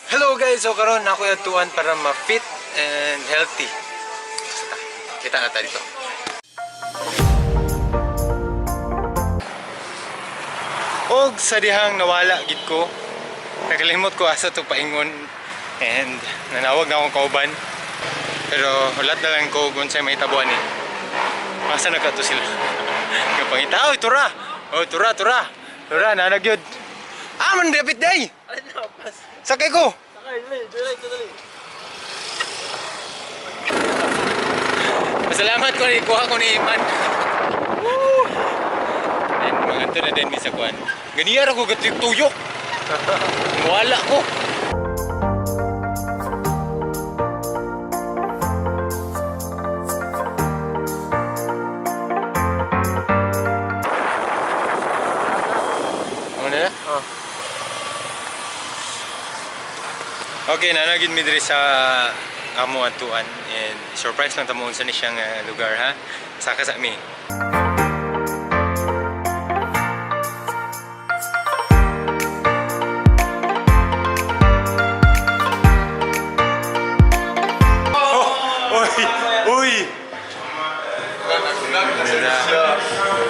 Hello guys, so karon ako yatuan para ma-fit and healthy. Basta, kita na tayo dito. Og sa dihang nawala gid ko. Nakalimot ko asa to paingon and nanawag na akong kauban. Pero wala na lang ko kung sa'y may tabuan eh. Masa na ka to sila? Kapangita, oy tura! Oy tura, tura! Tura, nanagyod. Ah, man dapat day! Sakay ko! Pasalamat ko ni kuha ko ni Iman. Woo! And mga to na din mi sa kuan. Ganiya ra ko gatuyok. Wala ko. Ano na? Oh. Okay, nanagin mi diri sa amo atuan and surprise lang tamo unsa ni siyang lugar ha. Saka sa mi. Oh, uy, uy.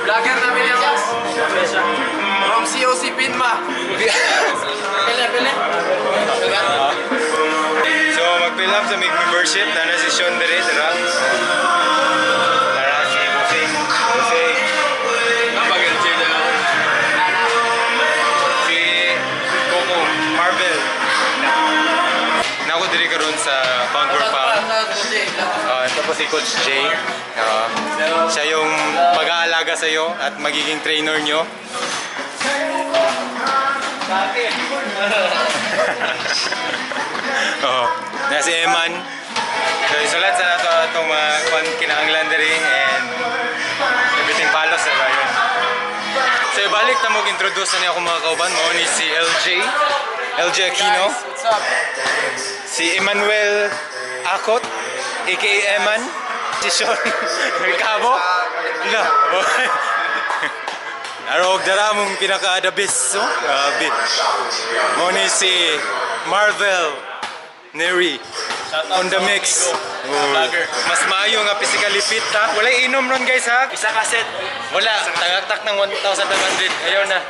Vlogger namin yan, boss. From COC Pinma. Pili, pili. So mag-fill up sa mig membership na na si Sean diri dira. Tara si Busing. Busing. Si Coco Marvel. Nako diri karon sa Pound for Pound. Ito po si Coach Jay. Siya yung mag-aalaga sa iyo at magiging trainer nyo. Oo. Na si Eman. So, isulat sa nato itong mga kwan kinahanglan diri and everything palos na ba yun. So, ibalik na mo introduce na niya akong mga kauban mo ni si LJ. LJ Aquino. Guys, what's up? Si Emmanuel Akot, aka Eman. Si Sean Ricabo. No. Arog dara mong pinaka the best. So, grabe. Mo ni si Marvel Neri on the mix. Oh. Mas maayo nga physically fit ha. Wala inom ron guys ha. Isa kaset. Wala, tagaktak ng 1,500. Ayaw na.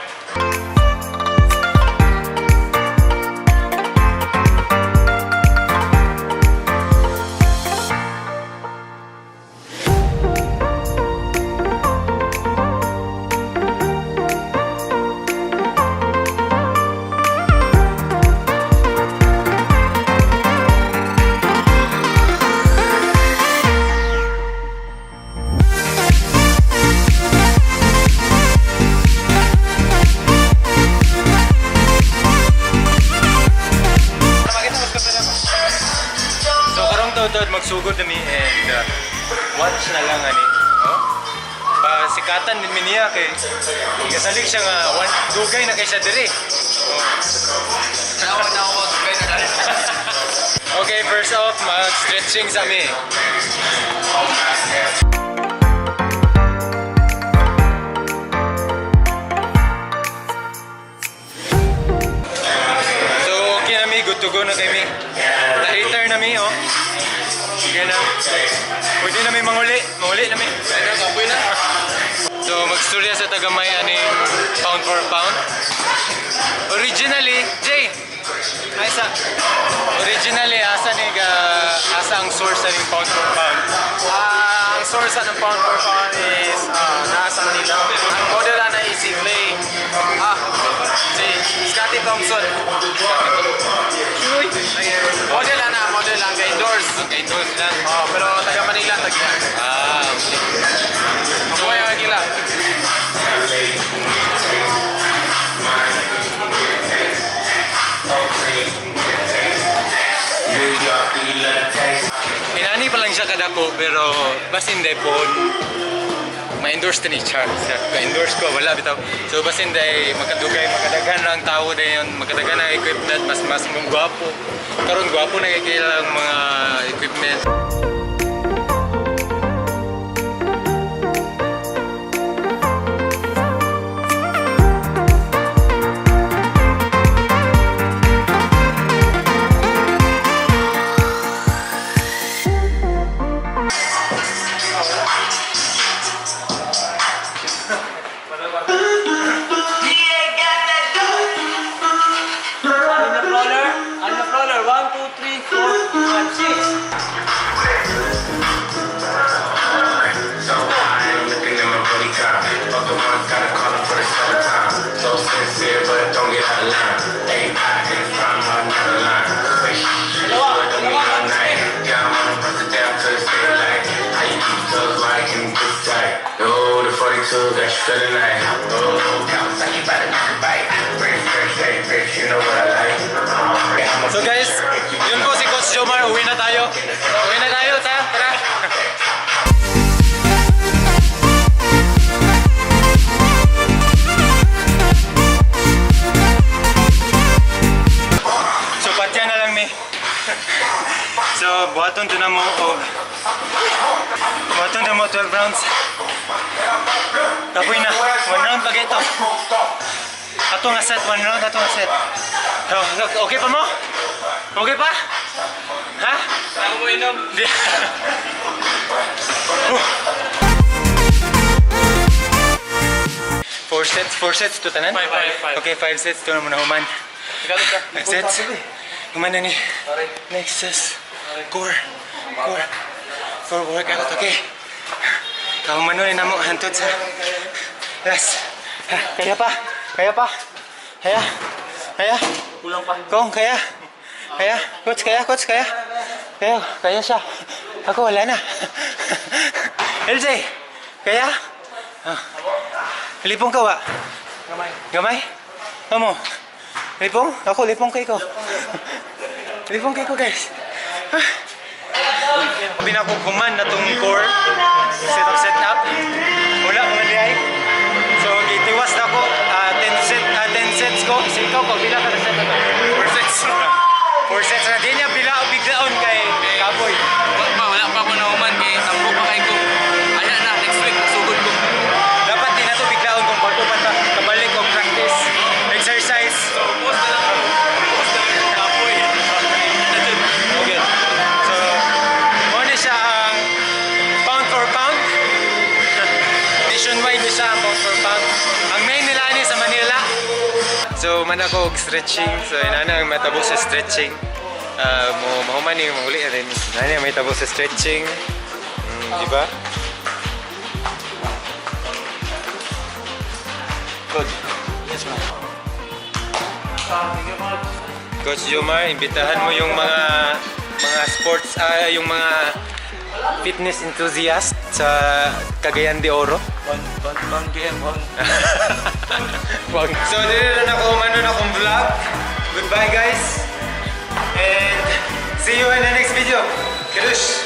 So karong taon magsugod na mi and watch na lang ani. Oh. Pasikatan din mi niya kay kasalig siya nga one, dugay na kay siya diri. Oh. Nawa na ako mag Okay, first off, mag-stretching sa mi. So, okay na mi, good to go na kami. Na-later na mi, oh. Okay na. Pwede na mi manguli. Manguli na mi. na. So, magstorya sa tagamay aning pound for pound. Originally, Jay! Ay, sa... Originally, asa ni ga asa ang source aning pound for pound? Ang source ng pound for pound is nasa Manila. Ang model na is si Clay. Si Scotty Thompson. Uy! Model na, model lang kay endorse. Okay, those lang. Oh, pero taga Manila taga. Okay. Mabuhay ang Agila. Inani pa lang siya kadako pero basin day po ma-endorse ni Charles. Ka-endorse ko wala bitaw. So basin day makadugay makadaghan ang tao dayon, makadaghan ang equipment, mas mas mong gwapo. Karon gwapo na kay kailang mga equipment. 1, 2, 3, 4, 5, 6. So high, I'm looking at my booty time. Fuck the ones, gotta call him for the seventh time. So sincere, but don't get out of line. They I in front, I'm never lying. Wait, shh, don't be all night. Yeah, I'm gonna bust it down to the state light. How you keep those like in this tight? Oh, the 42 got you feeling like. Oh, Kawasaki by the bite. Fresh, fresh, hey, bitch, you know what I like. Yeah, I'm a So guys, yun po si Coach Jomar. Uwi na tayo. Uwi na tayo, tara, tara. So patya na lang mi. So buhaton to na mo og buhaton na mo 12 rounds. Kapoy na. One round pa ito. Ato nga set, one round, ato nga set. Oh, okay pa mo? Okay pa? Ha? Ako mo inom. Di. Four sets, four sets to tanan? Five, five, five. Okay, five sets to na muna human. Tagalog ka. Five sets. Human na ni. Next is core. Core. Core workout, okay. Kahumanon na mo hantod sa last. Ha, kaya pa? Kaya pa? Kaya? Kaya? Kulang pa. Kong, kaya? Kaya? Coach, kaya? Coach, kaya? Kaya, kaya siya. Ako, wala na. LJ, kaya? Ah. Lipong ka wa? Gamay. Gamay? Amo? Lipong? Ako, lipong kay ko. Lipong kay ko, guys. Ah. Pinakukuman na tong core. Set up, set up. Wala mga diay. So, gitiwas na ko. 10 set, 10 sets ko. Si ikaw, ko, pila ka na set na to? 4 sets. 4 sets na. Di niya bila biglaon kay Kapoy. Wala pa ko nahuman kay tambo pa kay ko. Aya na, next week, sugod ko. Dapat di na to biglaon kung bago pa ta kabalik og practice. Exercise. So, post na lang ako. Post na lang ako. Kapoy. Okay. So, mao ni siya ang pound for pound. Nationwide ni siya ang pound for pound. Ang main nila ni sa Manila. So, man ako og stretching. So, inana ang matabo sa stretching. Mo mahuman ni manguli rin. Inana ang may tabo sa stretching. Di ba? Good. Yes, ma'am. Coach Jomar, imbitahan mo yung mga sports, yung mga fitness enthusiast sa Cagayan de Oro. One, one, one game, one. So, dito na ako umano na akong vlog. Goodbye, guys. And see you in the next video. Kirush!